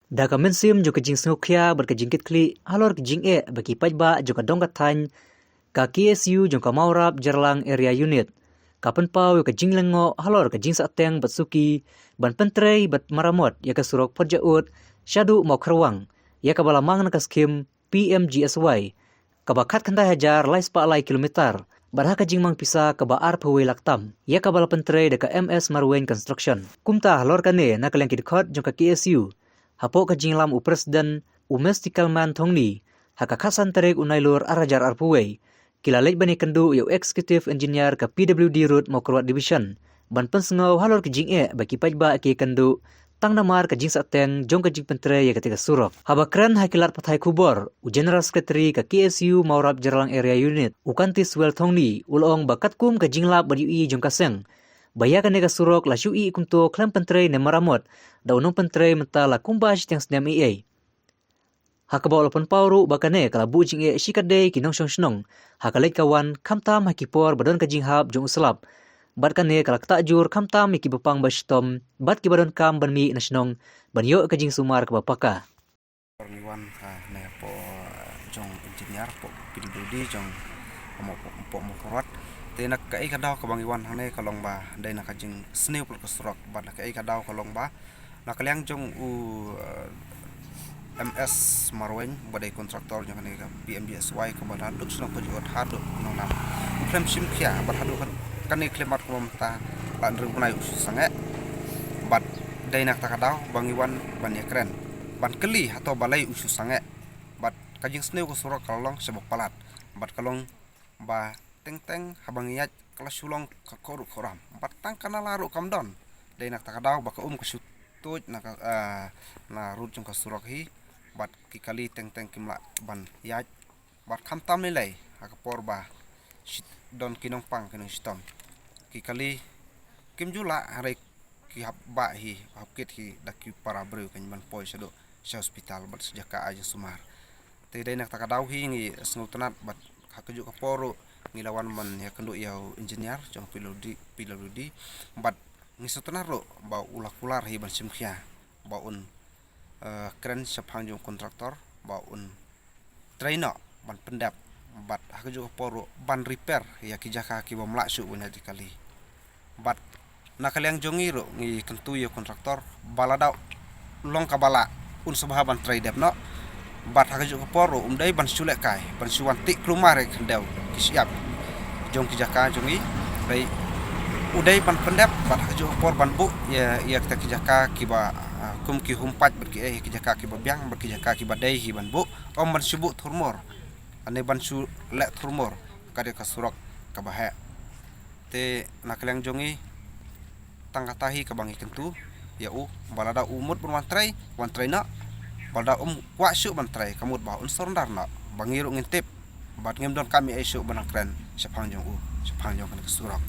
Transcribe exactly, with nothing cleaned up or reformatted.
Da ka mynsiem jong ka jingsngewkhia bad ka jingkitkhlieh halor ka jingeh ba ki paidbah jong ka dong ka thaiñ, ka K S U jong ka Mawrap Jyrlang Area Unit ka pynpaw ïa ka jinglyngngoh halor ka jingsahteng bad suki ban pyntrei bad maramot ïa ka surok Photjaud shaduh Mawkharwang, ïa kaba la mang na ka skhim P M G S Y, kaba khatkhyndai hajar lai spah lai kilometer, bad ha ka jingmang pisa kaba arphew wei lak tam, ïa kaba la pyntrei da ka M S Marwein Construction. Kumta halor kane, na ka liang ki dkhot jong ka K S U, hapoh ka jingïalam u President, u Mister Kalman Thongni, ha ka khatsan tarik u Nailur ar hajar arphew wei, ki la leit ban ïakynduh ïa u Executive Engineer ka P W D Road Mawkyrwat Division ban pynsngew halor ka jingeh ba ki paidbah ki ïakynduh tang namar ka jingsahteng jong ka jingpyntrei ïa kata ka surok. Haba kren ha ki lad pathai khubor, u General Secretary ka K S U Mawrap Jyrlang Area Unit, u Kanti Swell Thongni, u la ong ba katkum ka jinglap bad ïohi jong ka seng, ba ïa kane ka surok la shu ïeh kumto khlem pyntrei ne maramot da u nongpyntrei mynta la kumba shiteng snem ei ei. Ha kaba u la pynpaw ruh ba kane ka la buh jingeh shikatdei ki nongshong shnong ha ka leit ka wan, khamtam ha ki por ba don ka jinghap jong u slap. Bad kane ka la ktah jur khamtam ïa kiba pang ba shitom bad kiba donkam ban mih na shnong ban ïoh ka jingsumar kaba paka. Ngi wan ha ne hapoh jong engineer, hapoh P W D jong hapoh Mawkyrwat. Te na kaei ka daw kaba ngi wan hangne ka long ba dei na ka jingsniew palat ka surok, bad na kaei ka daw ka long ba na ka liang jong u, eh, M S Marwein, ba dei kontraktor jong kane ka P M G S Y, kaba da duk shnong Photjaud haduh Nongnam, u khlem shim khia, bad haduh kan, kane khlem mat kumta la hynriew bnai u shu sangeh. Bad dei na kata ka daw ba ngi wan ban ïakren, ban kylli hato balei u shu sangeh. Bad ka jingsniew ka surok ka la long shibun palat. Bad ka long ba teng teng haba ngi ïaid ka la shu long ka khohruh khohram. Bad tang ka nala ruh kam don. Dei na kata ka daw ba ka um ka shu tuid na ka, ah, na road jong ka surok hi. Bad ki kali teng teng kim lah ban ïaid. Bad khamtam lei lei ha ka por ba shi-, don ki nongpang ki nongshitom, ki kali kim ju lah, hynrei ki hap bah hi, hap kit hi da ki para briew kan ban poi shaduh sha hospital bad sha jaka ai jingsumar. Te dei na kata ka daw hi ngi sngewtynnat bad ha kajuh ka por ruh ngi la wan ban ïakynduh ïa u engineer jong P W D, P W D, bad ngi sngewtynnat ruh ba u la kular hi ban shim khia ba un, eh, kren shaphang jong u kontraktor ba un trei noh ban pyndep, bad ha kajuh ka por ruh ban repair ïa ki jaka kiba ym lah shuh ban ïaid kali. Bad na ka liang jong ngi ruh ngi kyntu ïa u kontraktor ba lada long kaba lah, un sngewbha ban trei dep noh. Bad ha kajuh ka por ruh um dei ban shu lehkai, ban shu wan tih kulmar ïa ki khyndew ki shyiap jong ki jaka jong ngi. Dei, u dei ban pyndep, bad ha kajuh ka por ban buh ïa, ïa kita ki jaka kiba, ah, kum ki hum paid bad kiei, ki jaka kiba biang bad ki jaka kiba dei hi ban buh. Ym ban shu buh thurmur, ne ban shu leh thurmur, ka dei ka surok kaba heh. Te na ka liang jong ngi tang kata hi kaba ngi kyntu ïa u, ba lada u mut ban wan trei, wan trei noh. Ba lada um kwah shuh ban trei, ka mut ba un surrender noh. Ba ngi ruh ngin tip bad ngim donkam ei ei shuh ban nang kren shaphang jong u, shaphang jong kane ka surok.